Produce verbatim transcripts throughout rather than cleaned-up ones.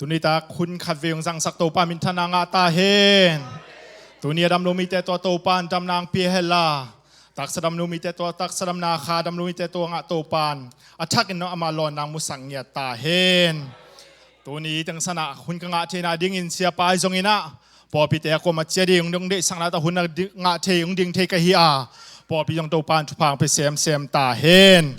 Tuni tak hun khat vei hong zangsak Topa minthanna ngah ta hen. Tuni a dam lo mite tawh Topa in damna hong pia hen la, taksa dam lo mite tawh taksa damna, kha dam lo mite tawh ngah Topa in a thakin nong ama lawnna hong musak ngiat ta hen. Tuni teng sanah hun ka ngah theihna dingin siapa ahi zongin ah pawlpite a kuamah ciah ding dong deihsakna tawh hun a di-, ngah thei hong ding thei ka hi a, pawlpi zong Topa in thupha hong pia semsem ta hen.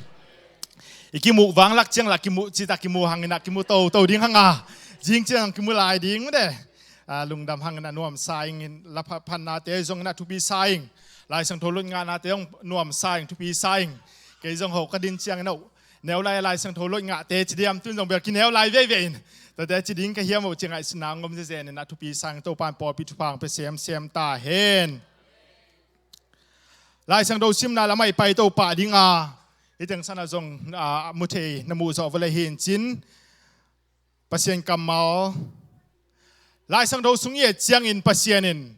I kimuh vanglak ciang la kimuh cita kimuh hangin ah kimuh toto ding hang a, zing ciang kimuh lai ding mate. Ah, lungdam hangin ah nuamsa ing, la pha-, phannate zongin ah thupi sa ing, Lai Siangtho lot ngahnate zong nuamsa ing, thupi sa ing. Kei zong ho ka din ciangin ah neu lai Lai Siangtho lot ngahte ci diam, tun zong bel kineu lai veivei in, tate ci ding ka hiam uh ci ngaihsutna ngom zezen in ah thupi sa ing. Topa in pawlpi thupha hong pia semsem ta hen. Lai Siangtho simna lamah i pai to pah ding a, hih teng sanah zong, ah, mu thei na muh zawh vawlei hi in cin. Pasian kammal. Lai Siangtho sung i et ciangin Pasian in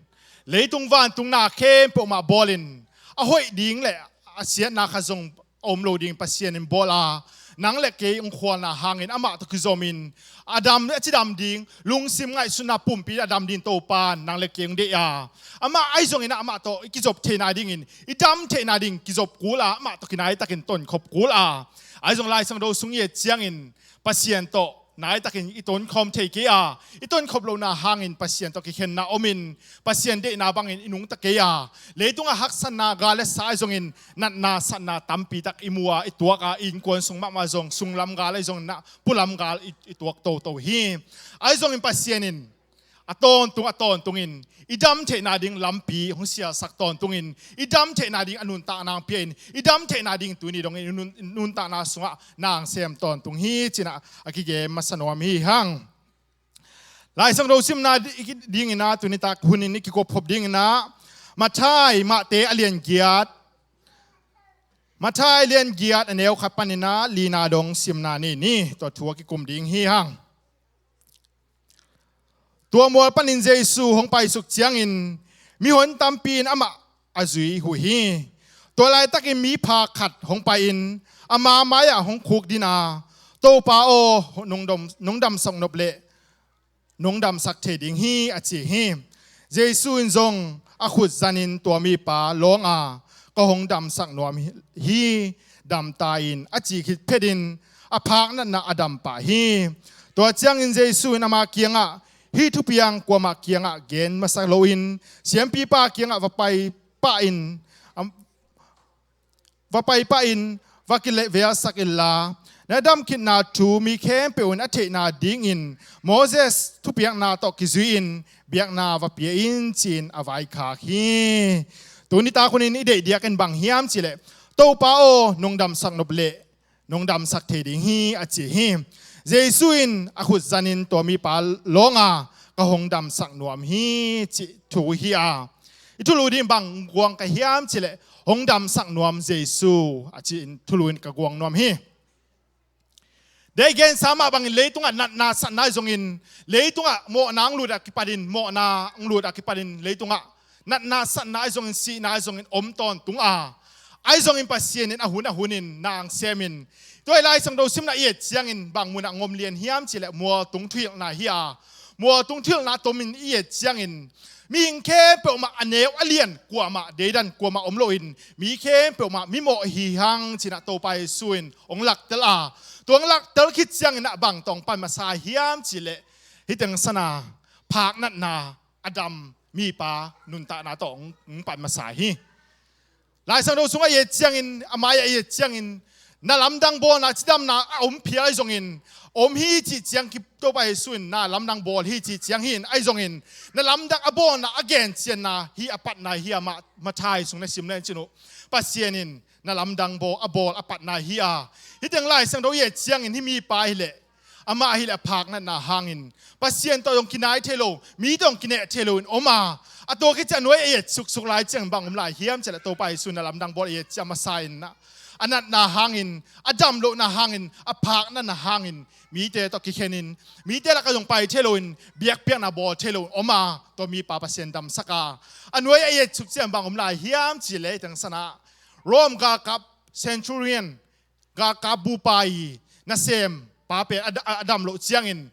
leitung vantung na khempeuh mah bawlin a hoih ding le a siatna khat zong a om lo ding Pasian in bawl a, nang le kei hong khualna hangin amah tawh kizomin a dam, a cidam ding lungsim ngaihsutna pumpi a dam ding Topa in nang le kei hong deih a, amah ahi zongin ah amah tawh i kizop theihna dingin, i dam theihna ding kizop kul a, amah tawh kinaitakin tonkhop kul a. Ahi zong Lai Siangtho sung i et ciangin Pasian tawh naitakin i tonkhawm thei kei a, i tonkhop lohna hangin Pasian tawh kikhenna omin Pasian deihna bangin i nungta kei a, leitungah haksatna gal le sa ahi zongin natna satna tampi tak i mu a, i tuak a, i innkuan sung mahmah zong sunglam gal ahi zongin ah pulam gal i, i tuak toto hi. Ahi zongin Pasian in a tawntung a tawntungin i dam theihna ding lampi hong sialsak tawntungin, i dam theihna ding a nuntakna hong pia in, i dam theihna ding tuni dongin i nun-, nuntakna sungah na hong sem tawntung hi ci-in ah a kigem masa nuam hi hang. Lai Siangtho simna di-, i ki-, dingin ah tuni tak hunin i kikophop dingin ah Matthai, Matthai a lian giat, Matthai a lian giat a neu khat panin ah lina dong simna ni ni, tua thu a kikum ding hi hang. Tua mual panin Jesu hong paisuk ciangin mihon tampi in amah a zui uh hi. Tua laitakin miphak khat hong pai-in ama mai-ah hong khukdin a, "Topa aw, nong dam-, nong damsak nop leh nong damsak thei ding hi," a ci hi. Jesu in zong a khut zanin tua mipa lawng a, "Ka hong damsak nuam hi, dam ta in," a ci khit phetin a phak natna a dam pah hi. Tua ciangin Jesu in ama kiangah, "Hih thupiang kuamah kiangah gen masa loin siampipa kiangah va pai pah in, am, va pai pah in va kilehvelsak inla, na damkhitna thu mi khempeuh in a theihna dingin Moses thupiakna tawh kizui-in biakna va pia in," ci-in a vaikhak hi. Tuni tak hunin i deih diakin bang hiam cihleh, "Topa aw, nong damsak nop leh nong damsak thei ding hi," a ci hi. Jesu in a khut zanin tua mipa lawng a, "Ka hong damsak nuam hi," cih thu hi a, i thulu ding bang guang ka hiam cihleh, "Hong damsak nuam Jesu," a ci-in thulu in ka guang nuam hi. Dei gensa mah bangin leitungah natna satna ahi zongin, leitungah mawhna hong lut a kipatin, mawhna hong lut a kipatin leitungah natna satna ahi zongin, sihna ahi zongin om tawntung a, ahi zongin Pasian in a hun a hunin na hong semin. Tua i Lai Siangtho simna i et ciangin bang munah ngom lian hiam cihleh mualtung thuhilhna hi a, mualtung thuhilhna tomin i et ciangin mihing khempeuh mah a neu a lian kuamah, deidan kuamah om loin mi khempeuh mah mimawh hi hang ci-in ah Topa Jesu in hong laktel a, tua hong laktel khit ciangin ah bang tawh hong pan masa hiam cihleh, hih teng sana phak natna a dam mipa nuntakna tawh hong, hong pan masa hi. Lai Siangtho sungah i et ciangin, a mai-ah i et ciangin, na lamdang bawlna cidamna a om phial ahi zongin, om hi cih ciang ki Topa Jesu in na lamdang bawl hi cih ciang hi in, ahi zongin na lamdang a bawlna a gencianna hi, a patna hi a, mah Matthai sung na sim le cin uh, Pasian in na lamdang bawl, a bawl a patna hi a. Hih teng Lai Siangtho i et ciangin hih mipa hileh, amah hileh a phak natna hangin Pasian tawh zong kinai thei lo, mi tawh zong kineh thei loin om a, a tua khit ciang a nuai a et suksuk lai ciang bang om lai hiam cihleh, Topa Jesu in na lamdang bawl a et ciang a masa in ah, a natna hangin, a dam lohna hangin, a phak natna hangin mite tawh kikhenin, mite lakah zong pai thei loin, biakpiakna bawl thei loin om a, tua mipa Pasian damsak a, a nuai a et suk ciang bang om lai hiam cihleh, hih teng sana Rome galkap centurion, galkap bupa i nasem pa pen a da-, a dam loh ciangin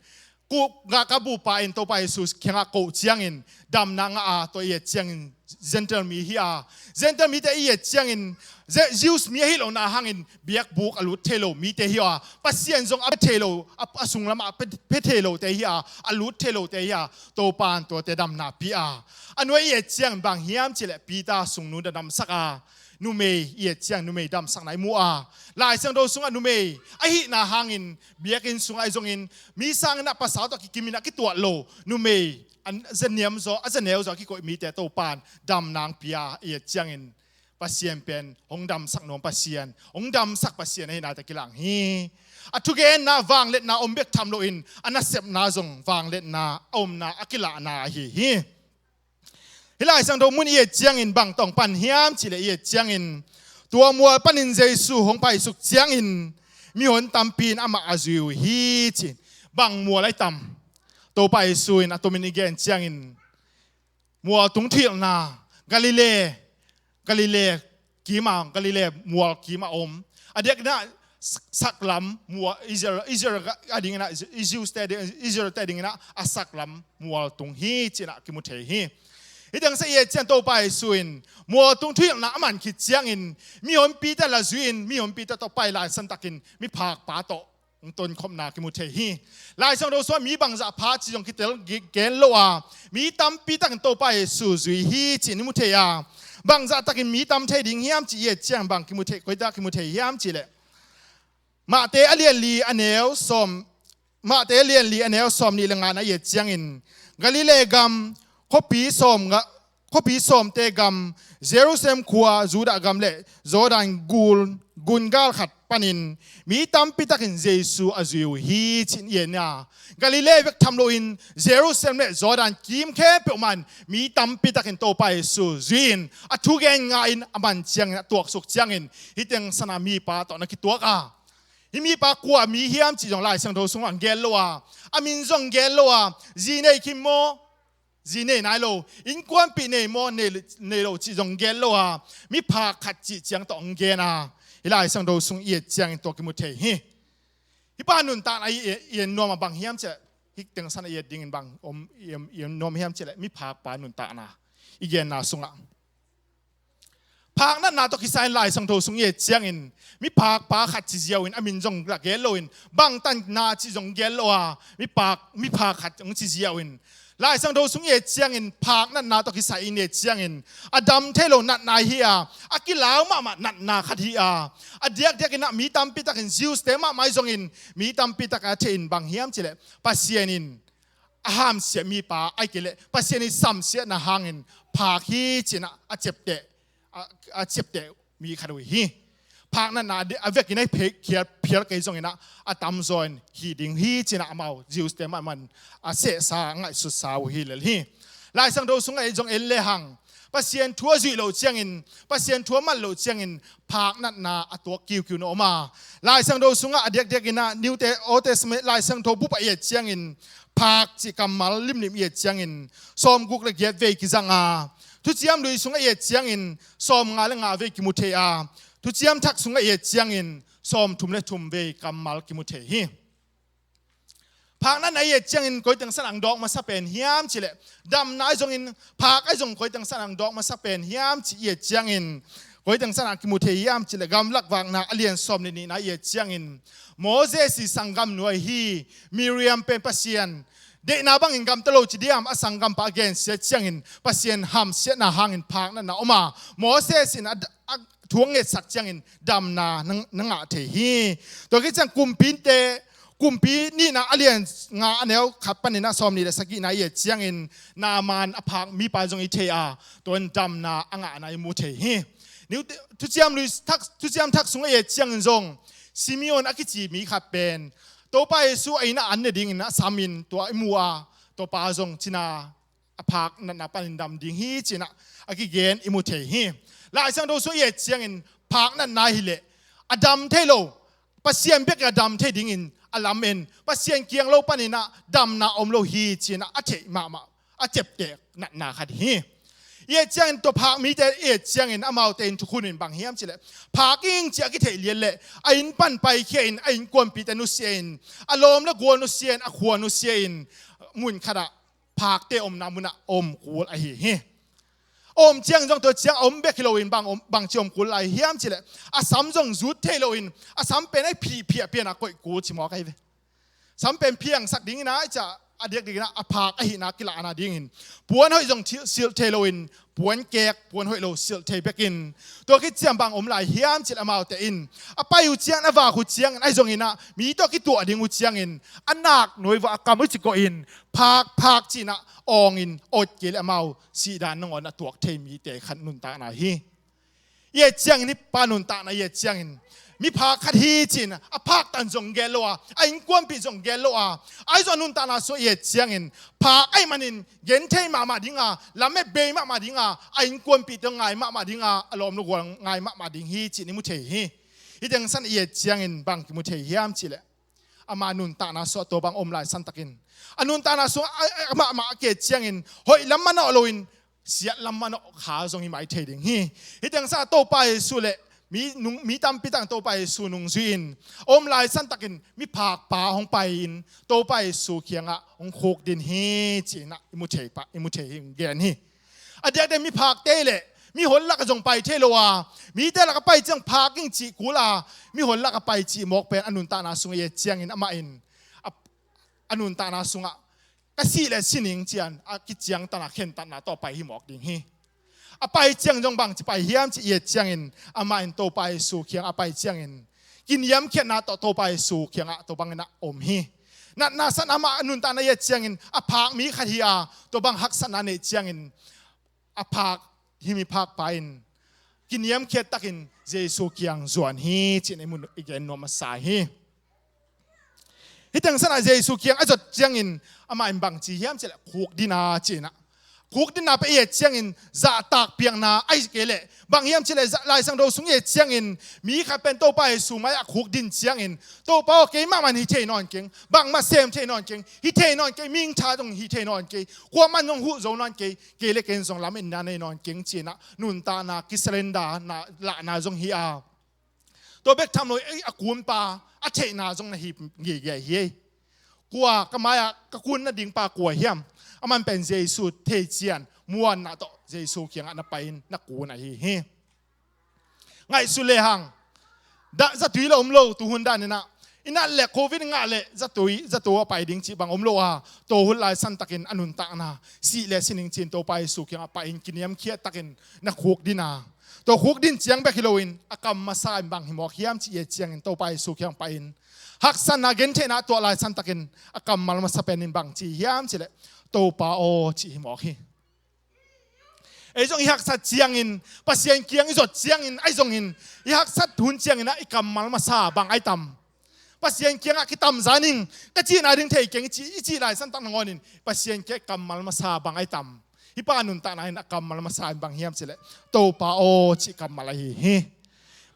Ku, ka, ka bupa in Topa Jesu kiangah koh ciangin damna ngah a, tua i et ciangin Gentile mi hi a, Gentile mite i et ciangin Ze-, Jews mi ahi lohna hangin biakbuk a lut thei lo mite hi a, Pasian zong a pia thei lo, a, a sunglamah a pia, pia thei lote hi a, a lut thei lote hi a, Topa in tuate damna pia a. A nuai i et ciangin bang hiam cihleh Peter sungnu damsak a, numei i et ciang numei damsakna i mu a. Lai Siangtho sungah numei ahihna hangin biakinn sungah ahi zongin mi sangin ah pasal tawh kikimin ah kituat lo, numei a zaniam zaw, a zaneu zaw a kikoih mite Topa in damna hong pia i et ciangin Pasian pen hong damsak nuam Pasian, hong damsak Pasian ahihna tawh kilang hi. A thugenna vangliatna om bek tham loin a nasepna zong vangliatna a omna a kilahna ahi hi. Hih Lai Siangtho mun i et ciangin bang tawh hong pan hiam cihleh i et ciangin tua mual panin Jesu hong paisuk ciangin mihon tampi in amah a zui uh hi ci. Bang mual ahi tam? Topa Jesu in a tomin i gen ciangin mual tung thuhilhna Galilee, Galilee kima, Galilee mual kima om. A diakin ah saklam mual, Israel, Israel a dingin ah, Jews te ding, Israel te dingin ah a saklam mual tung hi ci-in ah kimu thei hi. Hih teng sa i et ciang Topa Jesu in mual tung thuhilhna a man khit ciangin mihonpite la zui-in mihonpite tawh pai lai santakin miphakpa tawh hong tonkhopna kimu thei hi. Lai Siangtho sungah mi bangzah pha cih zong kitel gen lo a, mi tampi takin Topa Jesu zui hi cih i mu thei a, bangzah takin mi tam thei ding hiam cih i et ciang bang kimu thei, koitak kimu thei hiam cihleh Matthai a lian li a neu sawm, Matthai a lian li a neu sawm nih le ngana i et ciangin Galilee gam khuapi sawm nga, khuapi sawmte gam, Jerusalem khua, Judah gam le Jordan gun, gun galkhat panin mi tampi takin Jesu a zui uh hi ci-in i en a. Galilee bek tham loin Jerusalem le Jordan kim khempeuh man mi tampi takin Topa Jesu zui-in a thugen ngah in a man ciangin a tuaksuk ciangin hih teng sana mipa tawh na kituak a. Hih mipa kua mi hiam cih zong Lai Siangtho sungah hong gen lo a, a min zong hong gen lo a, zi nei khin maw, zi nei nai lo, innkuanpih nei maw, nei, nei lo cih zong hong gen lo a, miphak khat cih ciang tawh hong gen a. Hih Lai Siangtho sung i et ciangin tua kimu thei hi. Hih pa nuntakna i, i, i en nuam a bang hiam cihleh, hih teng sana i et dingin bang om, i en, i en nuam hiam cihleh miphakpa nuntakna i genna sungah phaknatna tawh kisai-in Lai Siangtho sung i et ciangin miphakpa khat ci ziau-in a min zong la gen loin bangtanna cih zong gen lo a, miphak, miphak khat hong ci ziau-in Lai Siangtho sung i et ciangin phaknatna tawh kisai-in i et ciangin a dam thei lo natna hi a, a kilau mahmah natna khat hi a, a diakdiakin ah mi tampi takin Jews-te mahmah ahi zongin mi tampi takin a thei-in bang hiam cihleh Pasian in a hamsiat mipa ahih kei leh Pasian in samsiatna hangin phak hi ci-in ah a ciapteh, a, a ciapteh mi khat uh hi. Phaknatna a vekin a phe-, khial phial kei zongin ah a tamzaw in hih ding hi ci-in ah amau Jews-te mahmah in a sehsa a ngaihsutsa uh hi lel hi. Lai Siangtho sungah i zong en lehang Pasian thu a zuih loh ciangin, Pasian thu a mat loh ciangin phaknatna a tuak kiukiu na om a. Lai Siangtho sungah a diakdiakin ah New Te-, Old Testament Lai Siangtho bup ah i et ciangin phak cih kammal limlim i et ciangin sawmguk le giat vei kizang a, Thuciam Lui sungah i et ciangin sawmnga le nga vei kimu thei a, Thuciam Thak sungah i et ciangin sawmthum le thum vei kammal kimu thei hi. Phaknatna i et ciangin koi teng sana hong dawk masa pen hiam cihleh, damna ahi zongin phak ahi zong koi teng sana hong dawk masa pen hiam cih i et ciangin koi teng sana kimu thei hiam cihleh, Gamlak Vakna a lian sawm le nihna i et ciangin Moses i sanggamnu ahi Miriam pen Pasian deihna bangin gamta lo ci diam, a sanggampa a gensiat ciangin Pasian hamsiatna hangin phaknatna om a, Moses in a, a thu a ngetsak ciangin damna na, na ngah thei hi. Tua khit ciang Kumpite, Kumpi nihna a lian nga a neu khat panin a sawm nih le sagihna i et ciangin Naaman a phak mipa zong i thei a, tua in damna a ngahna i mu thei hi. New Te-, Thuciam Lui Thak, Thuciam Thak sungah i et ciangin zong Simeon a kici mi khat pen Topa Jesu a inn ah an ne dingin a samin tua i mu a, tua pa zong cina a phak natna panin dam ding hi ci-in ah a kigen i mu thei hi. Lai Siangtho sung i et ciangin phak natna hileh a dam thei lo, Pasian bek a dam thei dingin a lamen, Pasian kiang lo panin ah damna om lo hi ci-in ah a theih mahmah a ciapteh natna khat hi. I et ciangin tua phak mite i et ciangin amaute in thukhun in bang hiam cih leh, phak ing ci a kitheih lian leh a inn pan paikhia in a innkuanpihte nusia in, a lawm le gual nusia in, a khua nusia in, mun khatah phakte omna munah om kul ahi hi. Om ciang zong tua ciang a om bek hi loin bang om, bangci om kul lai hiam cih leh, a sam zong zut thei loin a sam pen a phihphiah pian a koih kul ci mawk ahi ve. Sam pen phiangsak dingin a, i ciah a diakdiakin a phak ahihna kilahna dingin puan hoih zong thil silh thei loin puan kek, puan hoih lo silh thei bekin, tua khit ciang bang om lai hiam cih leh amaute in a pai uh ciangin, a vak uh ciangin, ahi zongin a mi tawh kituah ding uh ciangin a nak nuai vah a kam uh ci koh in phak phak ci-in a awngin awt kei leh amau sihdan nangawn a tuak thei mite khat nuntakna hi. I et ciangin, hih pa nuntakna i et ciangin, mi phak khat hi ci-in a phak tan zong gen lo a, a innkuanpih zong gen lo a, ahi zong a nuntakna sung i et ciangin phak ahih manin gen thei mahmah ding a, lamet bei mahmah ding a, a innkuanpihte ngai mahmah ding a, a lawm le gual ngai mahmah ding hi ci-in i mu thei hi. Hih teng san i et ciangin bang kimu thei hiam cih leh, ama nuntakna sung ah tua bang om lai santakin, a nuntakna sung ah a, a, amahmah a ki et ciangin hoih lam manawh loin siat lam manawh kha zong hi mai thei ding hi. Hih teng san ah Topa Jesu le mi, nung, mi tampi tak in Topa Jesu nungzui in om lai santakin mi phakpa hong pai-in Topa Jesu kiangah hong khukdin hi ci-in ah i mu thei pah, i mu thei hi, hong gen hi. A diakdiak mi phakte leh mihon lakah zong pai thei lo a, mite lakah pai ciang phak ing cih kul a, mihon lakah pai cih mawk pen a nuntakna sung i et ciangin amah in a, a nuntakna sungah ka sih leh si ning ci-in a kiciangtan a khentatna tawh pai hi mawk ding hi. A pai ciang zong bangci pai hiam cih i et ciangin, amah in Topa Jesu kiang a pai ciangin kiniamkhiatna tawh Topa Jesu kiangah tua bangin a om hi. Natna san amah a nuntakna i et ciangin a phak mi khat hi a, tua bang haksatna neih ciangin a phak, hih mi phakpa in kiniamkhiat takin Jesu kiang zuan hi ci-in i mun i gen nuam masa hi. Hih teng san ah Jesu kiang a zuat ciangin amah in bangci hiam cih leh khukdin a ci-in ah. Khukdinna pen i et ciangin zahtak piakna ahih kei leh bang hiam cih leh, Laisangtho sung i et ciangin mi khat pen Topa Jesu mai-ah khukdin ciangin, Topa aw, keimah man hi thei nawn keng, bangmah sem thei nawn keng, hi thei nawn kei, mihing tha zong hi thei nawn kei, kuamah in zong huh zo nawn kei, kei le ken zong lametna nei nawn keng ci-in ah nuntakna kisurrender na, lahna zong hi a. Tua bek tham lo, ei, a kunpa a theihna zong na hi ngitnget hi. Kua ka mai-ah ka kun nading pa kua hiam? Aman pen Jesu thei cian muanna tawh Jesu kiangah na pai-in na kun ahi hi. Ngaihsut lehang, dah zatui la om lo, tuhun danin ah i nat leh covid ngah leh zatui, zato a pai ding cih bang om lo a, tua hun lai santakin a nuntakna sih leh si ning ci-in Topa Jesu kiangah pai-in kiniamkhiat takin na khukdin a, tua khukdin ciang bek hi loin a kam masa in bang hi mawk hiam cih i et ciangin Topa Jesu kiang pai-in haksatna gentheihna tuah lai santakin a kammal masa pen in bangci hiam cih leh, Topa aw, cih hi mawk hi. Ei zong i haksat ciangin, Pasian kiang i zuat ciangin, ahi zongin i haksat hun ciangin ah i kammal masa bang ai tam? Pasian kiangah kitamza ning, ka cihna ding thei keng i cih, i cih lai santak nangawnin Pasian kiang kammal masa bang ai tam? Hih pa nuntakna in a kammal masa in bang hiam cih leh, Topa aw, cih kammal ahi hi.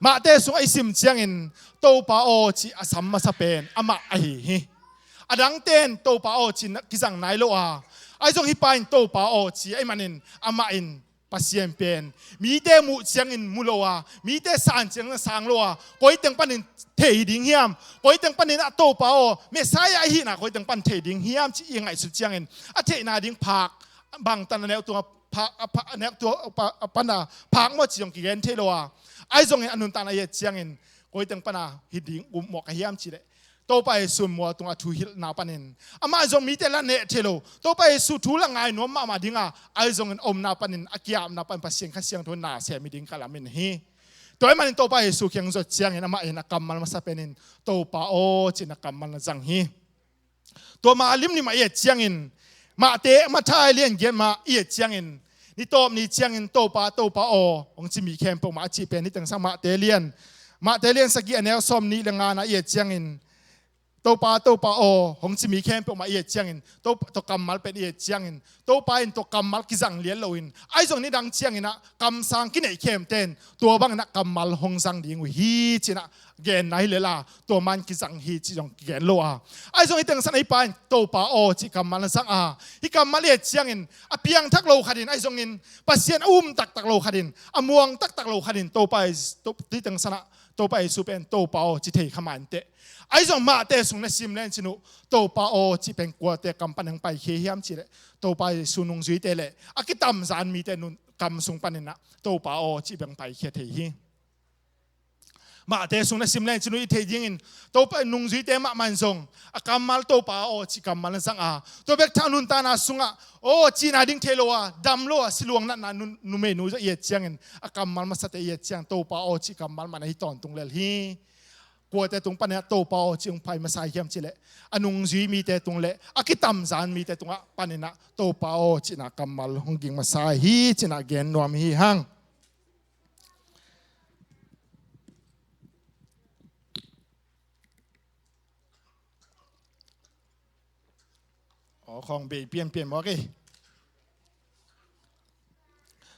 Mahte sungah i sim ciangin Topa aw cih a sam masa pen amah ahi hi. A dangte in Topa aw cih na, kizang nai lo a, ahi zong hih pa in Topa aw cih ahih manin amah in Pasian pen mite muh ciangin mu lo a, mite san ciangin sang lo a, koi teng panin thei ding hiam? Koi teng panin a Topa aw, Messiah ahihna koi teng pan thei ding hiam cih i ngaihsut ciangin a theihna ding phak, bangtan a neu tung a pha-, a pha-, a neu tung a pha-, a pan a phak maw cih zong kigen thei lo a, ahi zongin a nuntakna i et ciangin koi teng pan a hi ding um mawk a hiam cih leh, Topa Jesu mual tungah thuhilhna panin amah zong mite la neh thei lo, Topa Jesu thu la ngai nuam mahmah ding a, ahi zongin omna panin a ki-apna pan Pasian Kha Siangtho na sem hi ding ka lamen hi. Tua ahih manin Topa Jesu kiang zuat ciangin amah in a kammal masa penin Topa aw cih na kammal na zang hi. Tua ma a limlim ah i et ciangin, Matthai, Matthai lian giat ma i et ciangin, ni tawp ni ciangin Topa, Topa aw hong ci mi khempeuh mah a cih pen hih teng sang Matthai lian, Matthai lian sagih a neu sawm nih le nga na i et ciangin, Topa, Topa aw, hong ci mi khempeuh mah i et ciangin, Topa, tua kammal pen i et ciangin, Topa in tua kammal kizang lian loin, ahi zong nidang ciangin ah kamsang kineih khempeuh in tua bangin ah kammal hong zang ding uh hi ci-in ah genna hi lel a, tua man kizang hi cih zong kigen lo a. Ahi zong hih teng san ah hih pa in Topa aw cih kammal na zang a, hih kammal i et ciangin a piangthak lo khat in, ahi zongin Pasian a um taktak lo khat in, a muang taktak lo khat in Topa i, to-, hih teng san ah Topa Jesu pen Topa aw ci thei kha mah inteh. Ahi zong Mate sung na sim leng cin uh, Topa aw cih pen kuate kam pan hong paikhia hiam cih leh, Topa Jesu nungzuite leh a kitamzan mite nun kam sung panin ah Topa aw cih pen paikhia thei hi. Mate sung na sim leng cin uh i theih dingin Topa nungzuite mahmah in zong a kammal Topa aw cih kammal na zang a, tua bek tha nuntakna sungah aw cihna ding thei lo a, dam lo a, siluang natna nun-, numeinu zong i et ciangin a kammal masate i et ciang Topa aw cih kammal mah na hi tawntung lel hi. Kuate tung panin ah Topa aw cih hong pai masa hiam cih leh, a nungzui mite tung leh a kitamzan mite tungah panin ah Topa aw cihna kammal hong ging masa hi ci-in ah gen nuam hi hang. Aw, khawng bei pianpian mawk hi.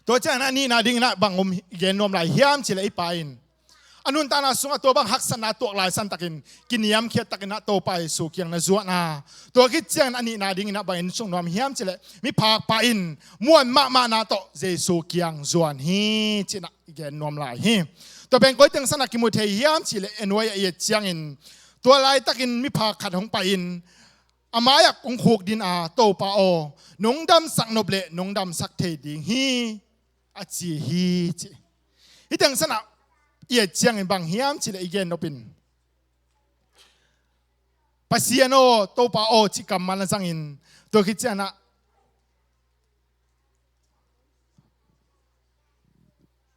Tua ciangin ah a nihna dingin ah bang om gen nuam lai hiam cih leh, hih pa in a nuntakna sungah tua bang haksatna tuak lai santakin kiniamkhiat takin ah Topa Jesu kiang na zuan a, tua khit ciangin a nihna dingin ah bang in sung nuam hiam cih leh, miphakpa in muan mahmahna tawh Jesu kiang zuan hi ci-in ah i gen nuam lai hi. Tua pen koi teng san ah kimu thei hiam cih leh, N Y ah i et ciangin, tua laitakin miphak khat hong pai-in a mai-ah hong khukdin a, Topa aw, nong damsak nop leh nong damsak thei ding hi, a ci hi ci. Hih teng san ah i et ciangin bang hiam cih leh, i gen nop in Pasian aw, Topa aw cih kammal na zangin, tua khit ciangin ah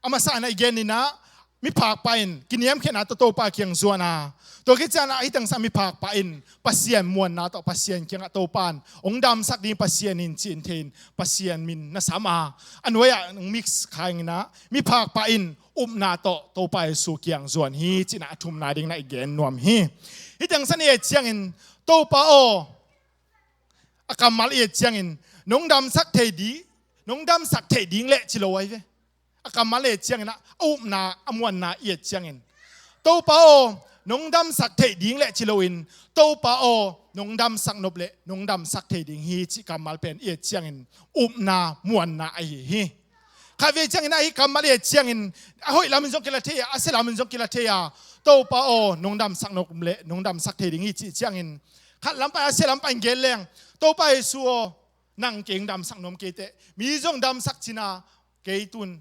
a masa in ah i genin ah, miphakpa in kiniamkhiatna tawh Topa kiang zuan a, tua khit ciangin ah hih teng san miphakpa in Pasian muanna tawh Pasian kiangah Topa in hong damsak ding Pasian in ci-in thei-in Pasian min na sam a, a nuai-ah hong mix kha-in ah miphakpa in upna tawh Topa Jesu kiang zuan hi ci-in ah a thumna dingin ah i gen nuam hi. Hih teng san i et ciangin Topa aw, a kammal i et ciangin nong damsak thei di, nong damsak thei ding leh ci lo ahi ve. A kammal i et ciangin ah a upna, a muanna i et ciangin, Topa aw, nong damsak thei ding leh ci loin, Topa aw, nong damsak nop leh nong damsak thei ding hi cih kammal pen i et ciangin upna, muanna ahi hi. Khatvei ciangin ah hih kammal i et ciangin a hoih lamin zong kila thei a, a sia lamin zong kila thei a, Topa aw, nong damsak nop leh nong damsak thei ding hi cih ciangin, khat lam pan, a sia lam pan gen leng, Topa Jesu aw, nang kei hong damsak nuam kei teh, mi zong damsak cin a, kei tun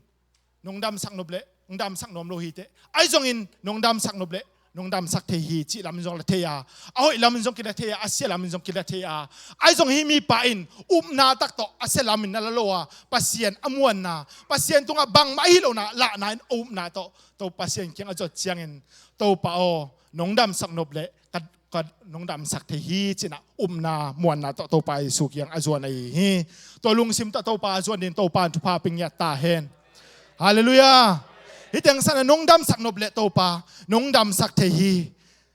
nong damsak nop leh hong damsak nuam lo hi teh, ahi zongin nong damsak nop leh nong damsak thei hi cih lamin zong la thei a, a hoih lamin zong kila thei a, a sia lamin zong kila thei a, ahi zong hih mipa in upna tak tawh a sia lamin na la lo a, Pasian a muanna, Pasian tungah bangmah ahi lohna lahna in a upna tawh, Topa Pasian kiang a zuat ciangin, Topa aw, nong damsak nop leh ka, ka nong damsak thei hi ci-in ah upna, muanna tawh Topa Jesu kiang a zuan ahi hi. Tua lungsim tawh Topa a zuan dingin Topa in thupha pia ngiat ta hen. Halleluiah. Hih teng san ah nong damsak nop leh Topa, nong damsak thei hi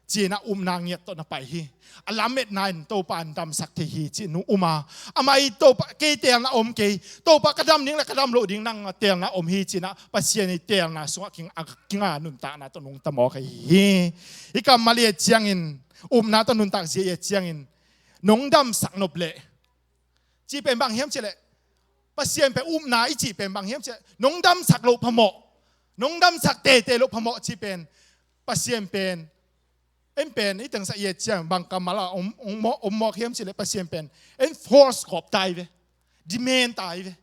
ci-in ah upna ngiat tawh na pai hi. A lametna in Topa in damsak thei hi ci-in um a, amah i Topa, kei teelna om kei, Topa ka dam ding leh ka dam loh ding nang teelna om hi ci-in ah Pasian i teelna sungah kinga, kinga nuntakna tawh nungta mawk ahi hi. Hih kammal i et ciangin, upna tawh nuntak zia i et ciangin, nong damsak nop leh cih pen bang hiam cih leh, Pasian pen upna i cih pen bang hiam cih leh, nong damsak loh phamawh, nong damsak teitei loh phamawh cih pen, Pasian pen, en pen, hih teng san i et ciang bang kammal a om, om, om mawk hiam cih leh, Pasian pen en force gawp ta hi ve, demand ta hi ve.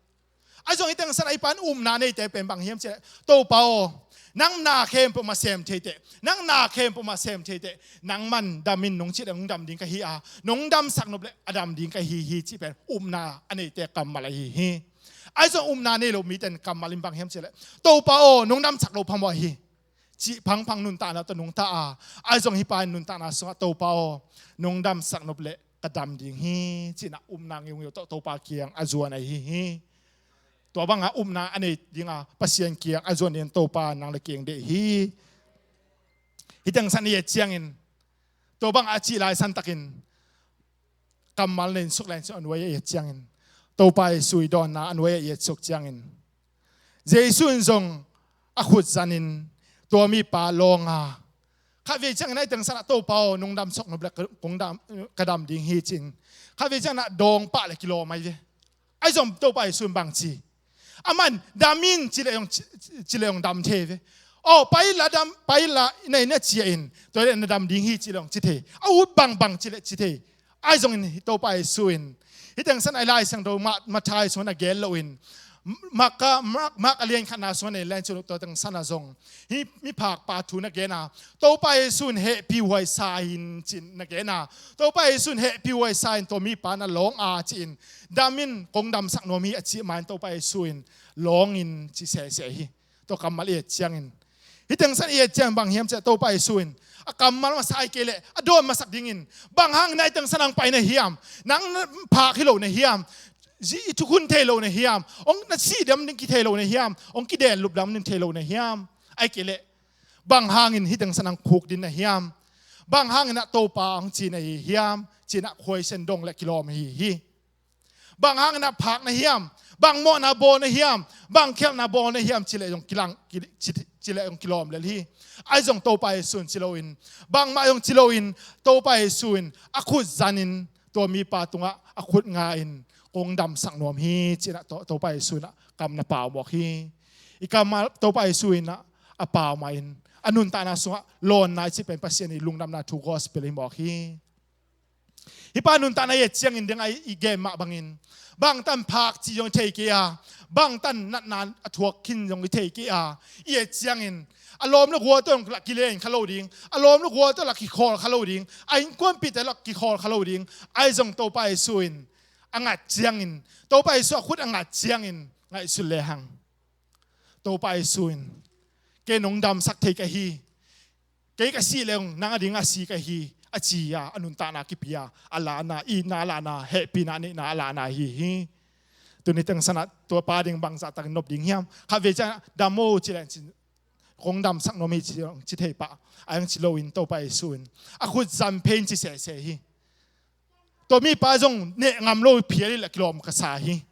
Ahi zong hih teng san ah hih pa in upna neite pen bang hiam cih leh, Topa aw, nang na khempeuh mah sem thei teh, nang na khempeuh mah sem thei teh, nangman dam in nong cih leh nong dam ding ka hi a, nong damsak nop leh a dam ding ka hi hi cih pen upna a neite kammal ahi hi. Ahi zong upna nei lo mite in kammal in bang hiam cih leh, Topa aw, nong damsak loh phamawh hi cih phangphang nuntakna tawh nungta a, ahi zong hih pa in nuntakna sungah, Topa aw, nong damsak nop leh ka dam ding hi ci-in ah upna ngeungeu tawh Topa kiang a zuan ahi hi. Tua bangah upna a nei dinga Pasian kiang a zuan dingin Topa nang leh kei hong deih hi. Hih teng san i et ciangin, Tua bang a cih lai santakin kammal na insuk lai in cun a nuai-ah i et ciangin, Topa Jesu i dawnna a nuai-ah i et suk ciangin, Jesu in zong a khut zanin tua mipa lawng a, khatvei ciangin a i tengsan ah, "Topa aw, nong damsak nop leh kong dam, ka dam ding hi," ci-in, khatvei ciangin ah dawng pah leh kilawm ahi ve. Ahi zong Topa Jesu in bang ci? Aman, "Dam in," ci leh zong, ci, ci leh zong dam thei ve. "Aw, pai la dam, pai la, na inn ah ciah in, tua leh na dam ding hi," ci leh zong ci thei. A ut bangbang ci leh ci thei. Ahi zongin Topa Jesu in, hih tengsan a i Lai Siangtho Ma-, Matthai sungah na gen loin, Marka, Mark, Mark a lian khatna sungah na en lai in cun tua tengsan ah zong hih miphakpa thu na gen a, Topa Jesu in hehpihhuai sa in ci-in na gen a, Topa Jesu in hehpihhuai sa in tua mipa na lawng a ci-in, "Dam in, kong damsak nuam hi," a cih ma-in Topa Jesu in, "Lawng in," ci sese hi. Tua kammal i et ciangin, hih tengsan i et ciang bang hiam cih leh Topa Jesu in a kammal masa ahi kei leh a dawn masak dingin, "Bang hangin a i tengsan ah hong pai na hiam? Nang na phak hi lo na hiam? Zi i thukhun thei lo na hiam? Hong na sih dam ding kithei lo na hiam? Hong kiden lup dam ding thei lo na hiam? Ahi kei leh bang hangin hih tengsan ah hong khuk ding na hiam? Bang hangin ah Topa hong ci na hi hiam?" ci-in ah khuaisian dong leh kilawm ahi hi. "Bang hangin ah phak na hiam? Bang mawhna bawl na hiam? Bang khialhna bawl na hiam?" ci leh zong kilang, ki, ci, ci leh zong kilawm lel hi. Ahi zong Topa Jesu in ci loin, bangmah zong ci loin, Topa Jesu in a khut zanin tua mipa tungah a khut nga in, "Kong damsak nuam hi," ci-in ah To-, Topa Jesu in ah kam na pau mawk hi. I kammal Topa Jesu in ah a pau mah in, a nuntakna sungah lawnna i cih pen Pasian i lungdamna thu gospel hi mawk hi. Hih pa nuntakna i et ciangin ding a i, i gen mah bangin, bangtan phak cih zong i thei kei a, bangtan natna a thuak khin zong i thei kei a, i et ciangin a lawm le gual tawh zong la kilen kha lo ding, a lawm le gual tawh la kikhawl kha lo ding, a innkuanpihte la kikhawl kha lo ding. Ahi zong Topa Jesu in a ngat ciangin, Topa Jesu a khut a ngat ciangin ngaihsun lehang, Topa Jesu in, "Ken nong damsak thei ka hi. Kei ka sih leng nang a ding a si ka hi," a ci a, a nuntakna kipia, a lana, itna a lana, hehpihna neihna a lana hi hi. Tuni tengsan ah tua pa ding bangzah takin nop ding hiam? Khatvei ciang, "Dam aw," ci leng cin, "Kong damsak nuam hi," ci, ci thei pah. A hong ci loin Topa Jesu in a khut zan phei in ci sese hi. Tua mipa zong neh ngam lo phial hi leh kilawm ka sa hi.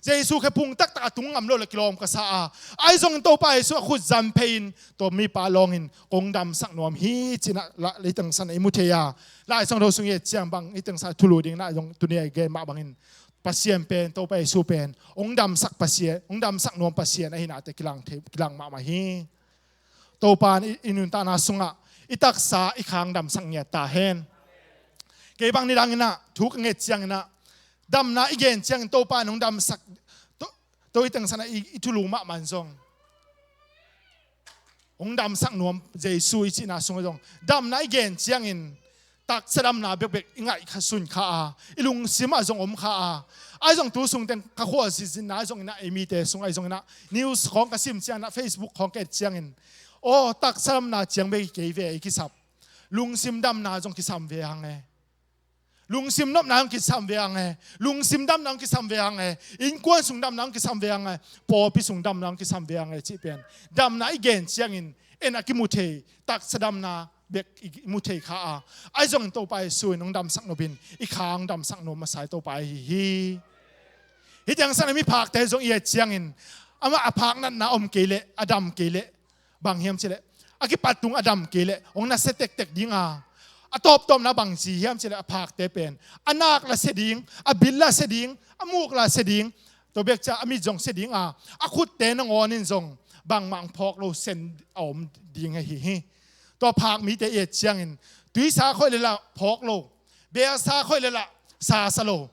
Jesu khe phung taktak a tung ngam lo leh kilawm ka sa a, ahi zongin Topa Jesu a khut zan phei in tua mipa lawng in, "Kong damsak nuam hi," ci-in ah la, hih tengsan ah i mu thei a, Lai Siangtho sung i et ciang bang, hih tengsan ah thulu ding in ah zong tuni a i gen mah bangin, Pasian pen, Topa Jesu pen hong damsak Pasian, hong damsak nuam Pasian ahi nate kilang thei, kilang mahmah hi. Topa in i, i nuntakna sungah i taksa i kha hong damsak ngiat ta hen. Kei bang nidang in ah thu ka nget ciangin ah, damna i gen ciangin Topa in hong damsak, to, to i tengsan ah i, i thulu mahmah in zong hong damsak nuam Jesu i cihna sungah zong damna i gen ciangin taksa damna bekbek i ngaih kha, sun kha a, i lungsim ah zong om kha a. Ahi zong tu sung teng ka khua zizin ah zong in ah, ei mite sung ah zong in ah, news khawng ka sim ciangin ah, Facebook khawng ka et ciangin, aw, taksa damna ciang bek hi kei ve i kisap, lungsim damna zong kisam ve hang e. Lungsim nopna zong kisam ve hang e. Lungsim damna zong kisam ve hang e. Innkuan sung damna zong kisam ve hang e. Pawlpi sung damna zong kisam ve hang e cih pen damna i gen ciangin en a kimu thei, taksa damna bek i mu thei kha a, ahi zongin Topa Jesu in hong damsak nop in i kha hong damsak nuam masa i Topa ahi hi. Hih tengsan ah miphakte zong i et ciangin, amah a phak natna om kei leh, a dam kei leh, bang hiam cih leh, a kipat tung a dam kei leh hong nasia tektek ding a, a tawptawpna bang ci hiam cih leh, a phakte pen a nak la sia ding, a bil la sia ding, a muk la sia ding, tua bek ci-a a mit zong sia ding a, a khutte nangawn in zong bangmah hong phawk lo sen a om ding ahi hi. Tua phak mite i et ciangin, tuisa khoih leh lah phawk lo, belsa khoih leh lah sasa lo,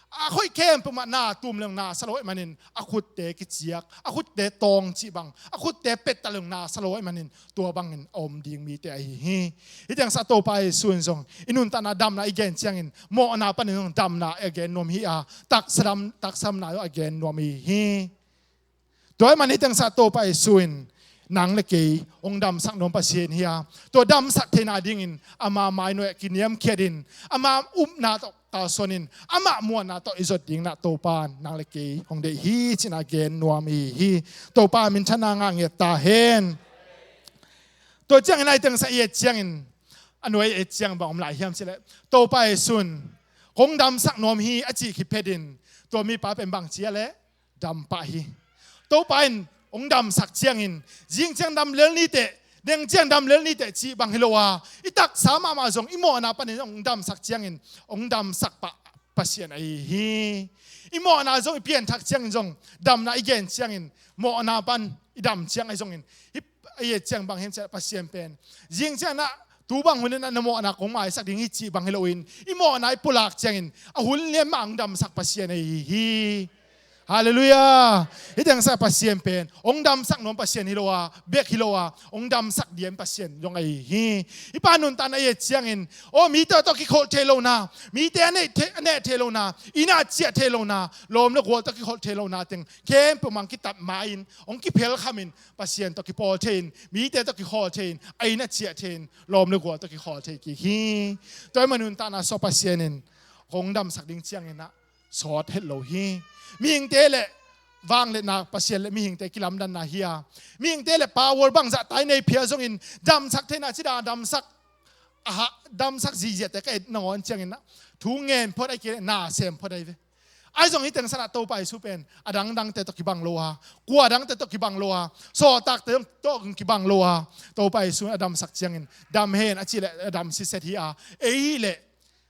a khoih khempeuh mah na tum leng nasa lo ahih manin, a khutte kiciak, a khutte tawng cih bang, a khutte petta leng nasa lo ahih manin, tua bangin a om ding mite ahi hi. Hih tengsan ah Topa Jesu in zong i nuntakna damna i gen ciangin, mawhna panin zong damna a gen nuam hi a, taksa dam, taksa damna zong a gen nuam hi hi. Tua ahih manin hih tengsan ah Topa Jesu in nang le kei hong damsak nuam Pasian hi a, tua damsak theihna dingin ama mainuai ah kiniamkhiatin, ama upna tawh kalsuanin, ama muanna tawh i zot dingin ah Topa in nang le kei hong deih hi, ci-in ah gen nuam i hi hi. Topa minthanna ngah ngiat ta hen. Tua ciangin ah hih tengsan ah i et ciangin, a nuai et ciang bang om lai hiam cih leh, Topa Jesu in kong damsak nuam hi a cih khit phetin tua mipa pen bang ci a leh, dam pah hi. Topa in hong damsak ciangin, zing ciang dam lel ni teh, neng ciang dam lel ni teh cih bang hi lo a, i taksa mahmah zong i mawhna panin hong damsak ciangin hong damsak pah Pasian ahi hi. I mawhna zong i pianthak ciangin zong, damna i gen ciangin, mawhna pan i dam ciang ahi zongin, hih a et ciang bang hiam cih leh Pasian pen, zing ciang ah tu bang hun in ah na mawhna kong maisak ding hi cih bang hi loin, i mawhna i pulak ciangin a hun lian mah hong damsak Pasian ahi hi. Halleluiah. Hih teng sa Pasian pen hong damsak nuam Pasian hi lo a, bek hi lo a, hong damsak diam Pasian zong ahi hi. Hih pa nuntakna i et ciangin, aw, mite tawh kikholh thei lohna, mite a neh thei, a neh thei lohna, inn ah ciah thei lohna, lawm le gual tawh kikholh thei lohna teng khempeuh mah hong kitat ma-in, hong kiphel khamin, Pasian tawh kipawl thei-in, mite tawh kikhawl thei-in, a inn ah ciah thei-in, lawm le gual tawh kikhawl thei kik hi. Tua ahih manin nuntakna sung Pasian in kong damsak ding ciangin ah sawt het lo hi. Mihingte le vangliatna, Pasian le mihingte kilamdanna hi a, mihingte le power bangzah tai nei phial zongin, damsak theihna cih dan damsak, aha, damsak ziahziahte ka et nangawn ciangin ah thu ngen phot ahi kei leh na sem phot ahi ve. Ahi zong hih teng sa ah Topa Jesu pen a dangdangte tawh kibang lo a, kua dangte tawh kibang lo a, sawltakte tawh kibang lo a, Topa Jesu in a damsak ciangin dam hen a cih leh a dam sitset hi a, ei hi leh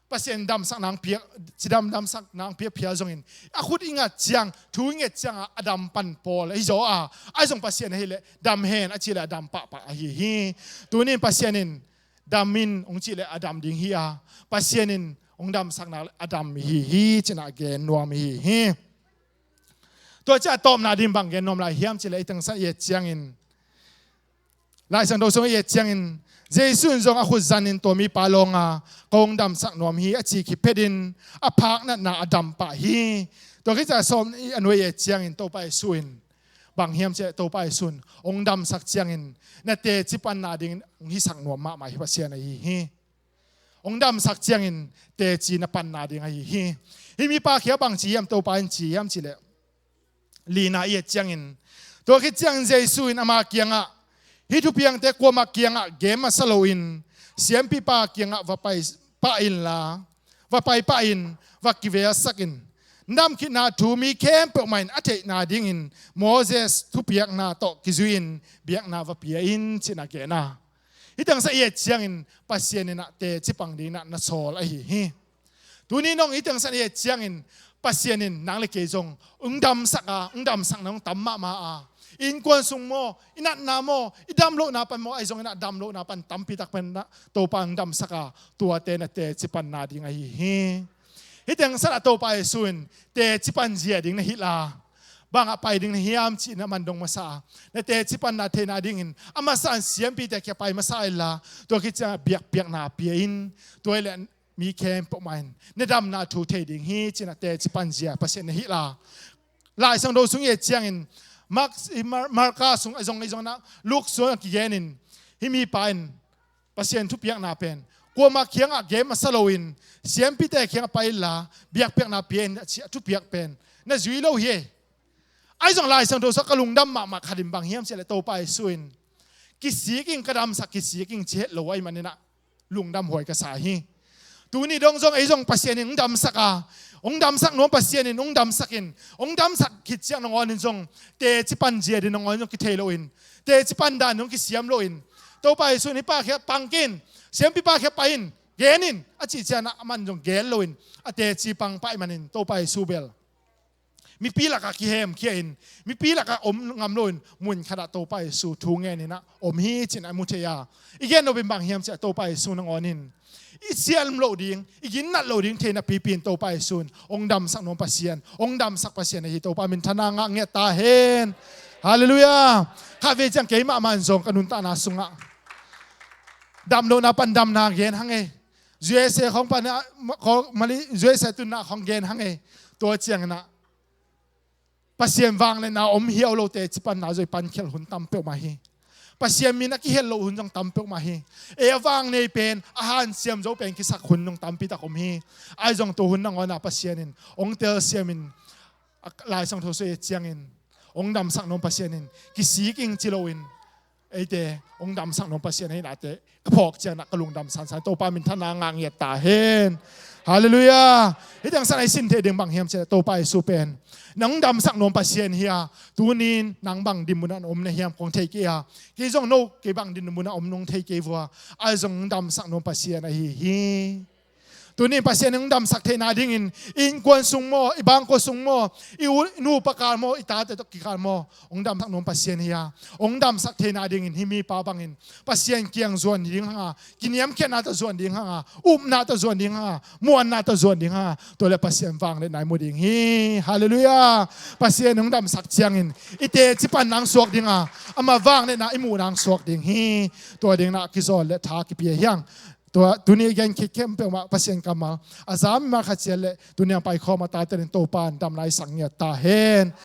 Pasian damsak nang piak, cidam damsak nang piak phial zongin, a khut i ngat ciang, thu i nget ciang a, a dam pan pawl ahi zaw a, ahi zong Pasian ahi leh dam hen a cih leh a dam pahpah ahi hi. Tuni in Pasian in dam in hong cih leh a dam ding hi a, Pasian in hong damsak nak leh a dam hi hi cih na gen nuam hi hi. Tua ciang a tawpna ding bang gen nuam lai hiam cih leh, i teng sa i et ciangin, Lai Siangtho sung i et ciangin, Jesu in zong a khut zanin tua mipa lawng a, kong damsak nuam hi a cih khit phetin a phak natna a dam pah hi. Tua khit ciang sawm i a nuai et ciangin Topa Jesu in bang hiam cih leh, Topa Jesu in hong damsak ciangin na teci panna dingin hong hisak nuam mahmah hi Pasian ahi hi. Hong damsak ciangin teci na panna ding ahi hi. Hih mipa kiang bang ci hiam, Topa in ci hiam cih leh, lina i et ciangin, tua khit ciangin Jesu in ama kiangah, hih thupiangte kuamah kiangah gen masa loin, siampipa kiangah va pai pah inla, va pai pah in, va kivelsak in. Na dam khitna thu mi khempeuh mah in a theihna dingin Moses thupiakna tawh kizui-in biakna va pia in, ci-in a gen a. Hih teng sa i et ciangin Pasian in ah teci pang dingin ah na sawl ahi hi. Tuni in zong hih teng sa i et ciangin Pasian in nang le kei zong hong damsak a, hong damsakna hong tam mahmah a. I innkuan sung maw, i natna maw, i dam lohna pan maw, ahi zongin ah dam lohna pan tampi tak pen ah Topa hong damsak a, tuate na teci panna ding ahi hi. Hih teng sa ah Topa Jesu in teci panzia ding na hilh a, bang ah pai ding na hiam cih na man dong masa a, na teci panna theihna dingin a masa in siampite kiang pai masa inla, tua khit ciang biakpiakna pia in, tua hi leh mi khempeuh mah in na damna thu thei ding hi, ci-in ah teci panzia Pasian na hilh a. Lai Siangtho sung i et ciangin, Mark, Mar-, Marka sung a zong, a zong in ah, Luke sung a kigen in, hih mipa in Pasian thupiakna pen kuamah kiangah gen masa loin, siampite kiangah pai inla, biakpiakna pia in, a ci a thupiak pen na zui lo hi. Ahi zong Lai Siangtho sung ka lungdam mahmah khat in bang hiam cih leh, Topa Jesu in, kisik ing, ka damsak, kisik ing, ci het lo ahih manin ah lungdam huai ka sa hi. Tuni dong zong ei zong Pasian in hong damsak a, hong damsak nuam Pasian in hong damsak in, hong damsak khit ciang nangawn in zong teci panzia ding nangawn in zong kithei loin, teci pan dan in zong kisiam loin, Topa Jesu in hih pa kiang pang kei in, siampipa kiang pai in, gen in, a cih ciang ah aman zong gen loin, a teci pang pah ahih manin Topa Jesu bel mipi lakah kihemkhia in, mipi lakah om ngam loin, mun khatah Topa Jesu thu ngen in ah om hi, ci-in ah mu thei a. I gen nop in bang hiam cih leh, Topa Jesu nangawn in i siam loh ding, i ginnat loh ding thei napipi in Topa Jesu in hong damsak nuam Pasian, hong damsak Pasian ahi. Topa minthanna ngah ngiat ta hen. Halleluiah. Khatvei ciang keimah man zong ka nuntakna sungah dam lohna pan damna gen hang ei. U S A khawng pan, khawng, Mali, U S A tunna khawng gen hang ei. Tua ciangin ah Pasian vangliatna om hiau lo teci panna zong i pankhialh hun tam peuhmah hi. Pasian min a kihel loh hun zong tam peuhmah hi. Ei a vang nei pen, a hansiam zo pen kisak hun zong tampi tak om hi. Ahi zong tua hun nangawn ah Pasian in hong telsiam in, a, Lai Siangtho sung i et ciangin, hong damsak nuam Pasian in kisik ing ci loin, eite hong damsak nuam Pasian ahi nate ka phawk ciangin ah ka lungdam sansan, Topa minthanna ngah ngiat ta hen. Halleluiah. Hih teng san a i sin theih ding bang hiam cih leh Topa Jesu pen nang damsak nuam Pasian hi a, tuni-in nang bang dinmun ah na om na hiam kong thei kei a, kei zong no kei bang dinmun ah om nong thei kei vua, ahi zong damsak nuam Pasian ahi hi. Tuni-in Pasian in hong damsak theihna dingin i innkuan sung maw, i bangkua sung maw, i u i nupa kikal maw, i tate tawh kikal maw, hong damsak nuam Pasian hi a, hong damsak theihna dingin hih mipa bangin Pasian kiang zuan ding hang a, kiniamkhiatna tawh zuan ding hang a, upna tawh zuan ding hang a, muanna tawh zuan ding hang a, tua leh Pasian vangliatna i mu ding hi. Halleluiah. Pasian in hong damsak ciangin i teci panna hong suak ding a, amah vangliatna i muhna hong suak ding hi. Tua dingin ah kizawn leh tha kipia hi hang. Tua tuni i gen khit khempeuh mah Pasian kammal a za mimal khat ciat leh tuni a paikhawm a tate in Topa in damna i sak ngiat ta hen.